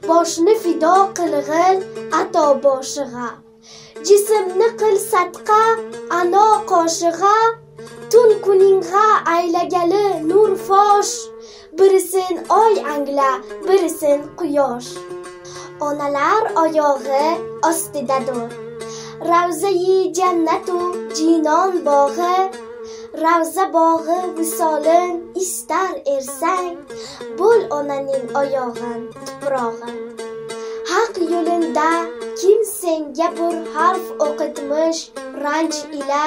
Boshni fido qilg'il ato boshig'a, jismni qil sadqa ano qoshig'a, tun kuning'a aylagali nur fosh, birisin oy angla, birisin quyosh. Onalar oyog'i ostidadur ravzai jannatu jinon bog'i, ravza bog'i visolin istar ersang, bo'l onaning oyog'in tuprog'i. Haq yo'linda kim senga bir harf o'qitmish ranj ila,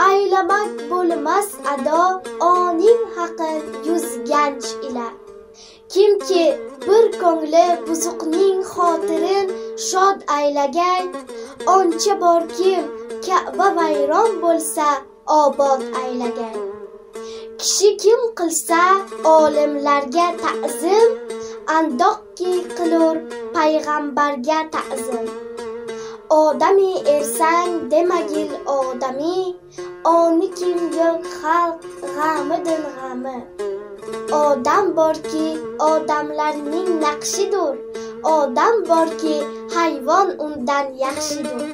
aylamak bo'lmas ado oning haqi 100 ganj ila. Kimki bir ko'ngli buzuqning xotirin shod aylagay, oncha borkim Ka'ba vayron bo'lsa obod aylagay. Kishi kim qilsa olimlarga ta'zim, andoqki qilur payg'ambarga ta'zim. Odami ersang demagil odami, oni kim yo'q xalq g'amidin g'ami. Odam borki odamlarning naqshidur, odam borki hayvon undan yaxshidur.